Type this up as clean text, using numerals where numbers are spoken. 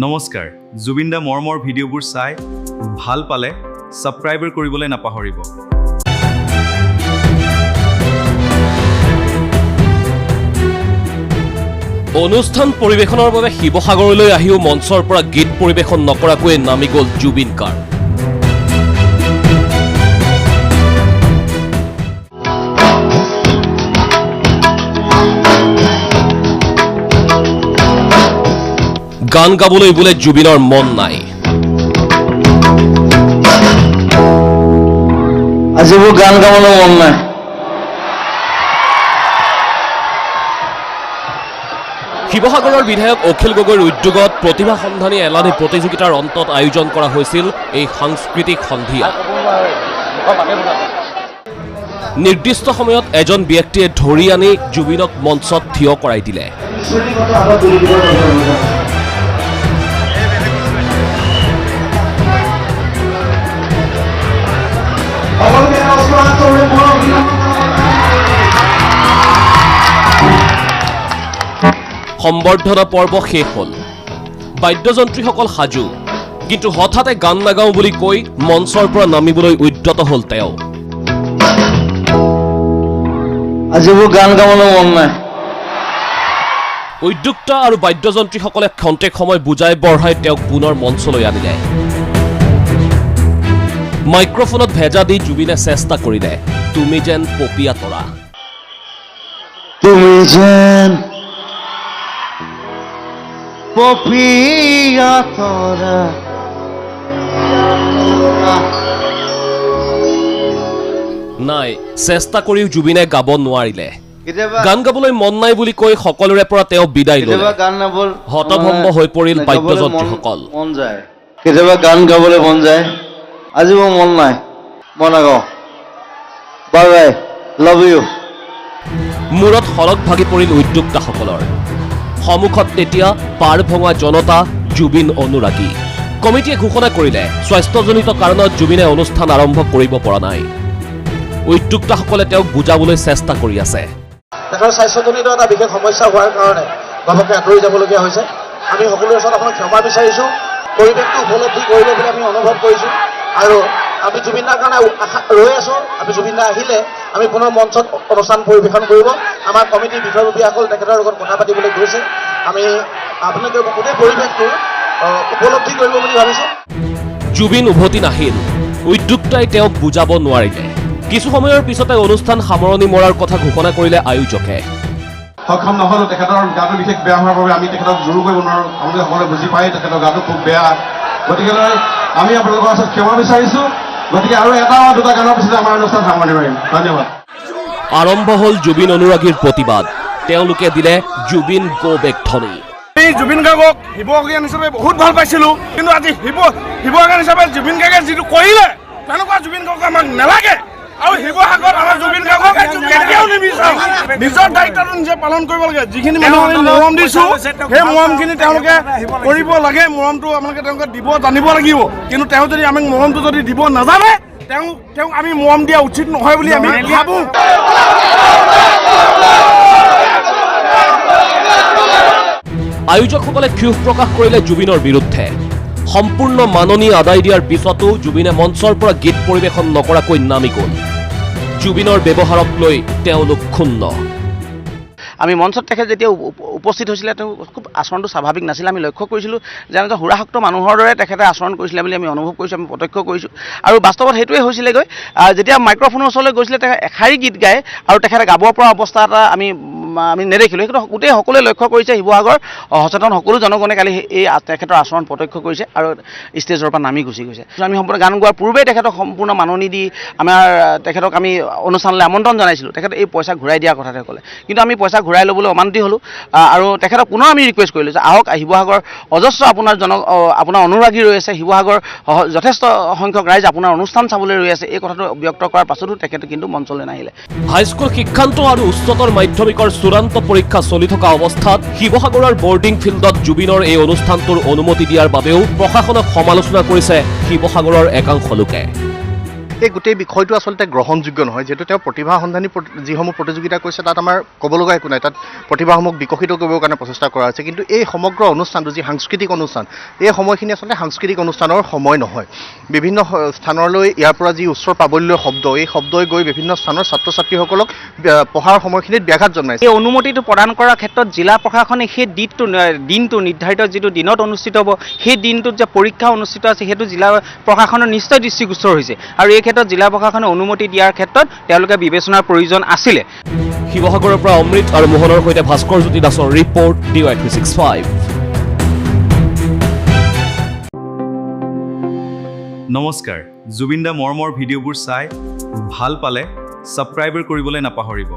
নমস্কাৰ, জুবিন দা মৰমৰ ভিডিঅ'বোৰ চাই ভাল পালে ছাবস্ক্ৰাইবাৰ কৰিবলৈ নাপাহৰিব। অনুষ্ঠান পৰিৱেশনৰ বাবে শিৱসাগৰলৈ আহিও মঞ্চৰ পৰা গীত পৰিৱেশন নকৰাকৈয়ে নামি গ'ল জুবিন গাৰ্গ। গান গাবলৈ বোলে জুবিনৰ মন নাই। আজি মোৰ গান গাবলৈ মন নাই। শিৱসাগৰৰ বিধায়ক অখিল গগৈৰ উদ্যোগত প্ৰতিভা সন্ধানী এলানি প্ৰতিযোগিতাৰ অন্তত আয়োজন কৰা হৈছিল এই সাংস্কৃতিক সন্ধিয়া। নিৰ্দিষ্ট সময়ত এজন ব্যক্তিয়ে ধৰি আনি জুবিনক মঞ্চত থিয় কৰাই দিলে। সম্বৰ্ধনা পৰ্ব শেষ হ'ল, বাদ্যযন্ত্ৰীসকল সাজু, কিন্তু হঠাতে গান নাগাওঁ বুলি কৈ মঞ্চৰ পৰা নামিবলৈ উদ্যত হ'ল তেওঁ। আজি মোৰ গান গাবলৈ মন নাই। উদ্যোক্তা আৰু বাদ্যযন্ত্ৰীসকলে ক্ষন্তেক সময় বুজাই বঢ়াই তেওঁক পুনৰ মঞ্চলৈ আনিলে। মাইক্ৰফোনত ভেজা দি জুবিনে চেষ্টা কৰিলে, তুমি যেন পপীয়া তৰা। তুমি যেন পপীয়া তৰা। নাই, চেষ্টা কৰিও জুবিনে গাব নোৱাৰিলে। কেতিয়াবা গান গাবলৈ মন নাই বুলি কৈ সকলোৰে পৰা তেওঁ বিদায় ল'লে। কেতিয়াবা গান নাবল হতভম্ব হৈ পৰিল গাবলৈ বাদ্যযন্ত্ৰীসকল। মন যায়, কেতিয়াবা গান গাবলৈ মন যায়। আজি মোৰ মন নাই, মই নাগাওঁ। Bye bye, love you. মূৰত সৰগ ভাগি পৰিল উদ্যোক্তাসকলৰ। সন্মুখত তেতিয়া পাৰ ভঙা জনতা, জুবিন অনুৰাগী। কমিটিয়ে ঘোষণা কৰিলে, স্বাস্থ্যজনিত কাৰণত জুবিনে অনুষ্ঠান আৰম্ভ কৰিব পৰা নাই। উদ্যোক্তাসকলে তেওঁক বুজাবলৈ চেষ্টা কৰি আছে। তেখেতৰ স্বাস্থ্যজনিত এটা বিশেষ সমস্যা হোৱাৰ কাৰণে ঘপককৈ আঁতৰি যাবলগীয়া হৈছে। আমি সকলোৰে ওচৰত আপোনাক ক্ষমা বিচাৰিছোঁ। পৰিৱেশটো উপলব্ধি কৰিব বুলি আমি অনুভৱ কৰিছোঁ আৰু আমি জুবিন দাৰ কাৰণে আশা ৰৈ আছোঁ। আমি জুবিন দা আহিলে আমি পুনৰ মঞ্চত অনুষ্ঠান পৰিৱেশন কৰিব। আমাৰ কমিটিৰ বিষয়ববীয়াসকল তেখেতৰ লগত কথা পাতিবলৈ গৈছে। আমি আপোনালোকে গোটেই পৰিৱেশটো উপলব্ধি কৰিব বুলি ভাবিছোঁ। জুবিন উভতি নাহিল। উদ্যোক্তাই তেওঁক বুজাব নোৱাৰিলে। কিছু সময়ৰ পিছতে অনুষ্ঠান সামৰণি মৰাৰ কথা ঘোষণা কৰিলে আয়োজকে। সক্ষম নহ'লেও তেখেতৰ গাটো বিশেষ বেয়া হোৱাৰ বাবে আমি তেখেতক জোৰো কৰিব নোৱাৰোঁ। আপোনালোকে সকলোৱে বুজি পায় তেখেতৰ গাটো খুব বেয়া, গতিকেলৈ আমি আপোনালোকৰ ওচৰত ক্ষমা বিচাৰিছোঁ। গতিকে আৰু এটা বা দুটা গানৰ পিছতে আমাৰ অনুষ্ঠান সামৰণি মাৰিম। ধন্যবাদ। আৰম্ভ হ'ল জুবিন অনুৰাগীৰ প্ৰতিবাদ। তেওঁলোকে দিলে জুবিন গ' বেক ধ্বনি। আমি জুবিন গাৰ্গক শিৱসাগৰীয়ান হিচাপে বহুত ভাল পাইছিলোঁ, কিন্তু আজি শিৱসাগৰ হিচাপে জুবিন গাৰ্গে যিটো কৰিলে, তেনেকুৱা জুবিন গাৰ্গক আমাক নালাগে। আৰু শিৱসাগৰত আমাৰ জুবিন গাৰ্গক কেতিয়াও নিবিচাৰোঁ। নিজৰ দায়িত্বটো নিজে পালন কৰিব লাগে। যিখিনি মানুহ আমি মৰম দিছোঁ, সেই মৰমখিনি তেওঁলোকে কৰিব লাগে। মৰমটো আপোনালোকে তেওঁলোকে দিব জানিব লাগিব। কিন্তু তেওঁ যদি আমাক মৰমটো যদি দিব নাজানে, তেওঁক আমি মৰম দিয়া উচিত নহয় বুলি আমি ভাবোঁ। আয়োজকসকলে ক্ষোভ প্ৰকাশ কৰিলে জুবিনৰ বিৰুদ্ধে। সম্পূৰ্ণ মাননি আদায় দিয়াৰ পিছতো জুবিনে মঞ্চৰ পৰা গীত পৰিৱেশন নকৰাকৈ নামি গ'ল। জুবিনৰ ব্যৱহাৰক লৈ তেওঁলোক ক্ষুণ্ণ। আমি মঞ্চত তেখেত যেতিয়া উপস্থিত হৈছিলে, তেওঁ খুব আচৰণটো স্বাভাৱিক নাছিলে। আমি লক্ষ্য কৰিছিলোঁ যে এজন সুৰাসক্ত মানুহৰ দৰে তেখেতে আচৰণ কৰিছিলে বুলি আমি অনুভৱ কৰিছোঁ, আমি প্ৰত্যক্ষ কৰিছোঁ। আৰু বাস্তৱত সেইটোৱে হৈছিলেগৈ। যেতিয়া মাইক্ৰফোনৰ ওচৰলৈ গৈছিলে, তেখেতে এষাৰি গীত গাই আৰু তেখেতে গাব পৰা অৱস্থা এটা আমি নেদেখিলোঁ। সেইটো গোটেই সকলোৱে লক্ষ্য কৰিছে। শিৱসাগৰ সচেতন সকলো জনগণে কালি এই তেখেতৰ আচৰণ প্ৰত্যক্ষ কৰিছে আৰু ষ্টেজৰ পৰা নামি গুচি গৈছে। আমি সম্পূৰ্ণ গান গোৱাৰ পূৰ্বেই তেখেতক সম্পূৰ্ণ মাননি দি আমাৰ তেখেতক আমি অনুষ্ঠানলৈ আমন্ত্ৰণ জনাইছিলোঁ। তেখেতে এই পইচা ঘূৰাই দিয়াৰ কথা তেওঁ ক'লে, কিন্তু আমি পইচা ঘূৰাই ল'বলৈ অমান্তি হ'লোঁ। আৰু তেখেতক পুনৰ আমি ৰিকুৱেষ্ট কৰিলোঁ যে আহক, শিৱসাগৰ অজস্ৰ আপোনাৰ আপোনাৰ অনুৰাগী ৰৈ আছে, শিৱসাগৰ যথেষ্ট সংখ্যক ৰাইজ আপোনাৰ অনুষ্ঠান চাবলৈ ৰৈ আছে। এই কথাটো ব্যক্ত কৰাৰ পাছতো তেখেতে কিন্তু মঞ্চলৈ নাহিলে। হাইস্কুল শিক্ষান্ত আৰু উচ্চতৰ মাধ্যমিকৰ চূড়ান্ত পৰীক্ষা চলি থকা অৱস্থাত শিৱসাগৰৰ বৰ্ডিং ফিল্ডত জুবিনৰ এই অনুষ্ঠানটোৰ অনুমতি দিয়াৰ বাবেও প্ৰশাসনক সমালোচনা কৰিছে শিৱসাগৰৰ একাংশ লোকে। এই গোটেই বিষয়টো আচলতে গ্ৰহণযোগ্য নহয়। যিহেতু তেওঁ প্ৰতিভা সন্ধানী যিসমূহ প্ৰতিযোগিতা কৰিছে, তাত আমাৰ ক'ব লগা একো নাই, তাত প্ৰতিভাসমূহ বিকশিত কৰিবৰ কাৰণে প্ৰচেষ্টা কৰা হৈছে। কিন্তু এই সমগ্ৰ অনুষ্ঠানটো যি সাংস্কৃতিক অনুষ্ঠান, এই সময়খিনি আচলতে সাংস্কৃতিক অনুষ্ঠানৰ সময় নহয়। বিভিন্ন স্থানলৈ ইয়াৰ পৰা যি উচ্চ প্ৰাবল্যৰ শব্দ, এই শব্দই গৈ বিভিন্ন স্থানৰ ছাত্ৰ ছাত্ৰীসকলক পঢ়াৰ সময়খিনিত ব্যাঘাত জন্মাইছে। এই অনুমতিটো প্ৰদান কৰাৰ ক্ষেত্ৰত জিলা প্ৰশাসনে সেই দিনটো নিৰ্ধাৰিত যিটো দিনত অনুষ্ঠিত হ'ব, সেই দিনটোত যে পৰীক্ষা অনুষ্ঠিত আছে, সেইটো জিলা প্ৰশাসনৰ নিশ্চয় দৃষ্টিগোচৰ হৈছে আৰু এই ক্ষেত্ৰত জিলা প্ৰশাসনে অনুমতি দিয়াৰ ক্ষেত্ৰত তেওঁলোকে বিবেচনাৰ প্ৰয়োজন আছিলে। শিৱসাগৰৰ পৰা অমৃত আৰু মোহনৰ সৈতে ভাস্কৰ জ্যোতি দাসৰ ৰিপৰ্ট, DY 365। নমস্কাৰ, জুবিন দা মৰমৰ ভিডিঅ'বোৰ চাই ভাল পালে ছাবস্ক্ৰাইবাৰ কৰিবলৈ নাপাহৰিব।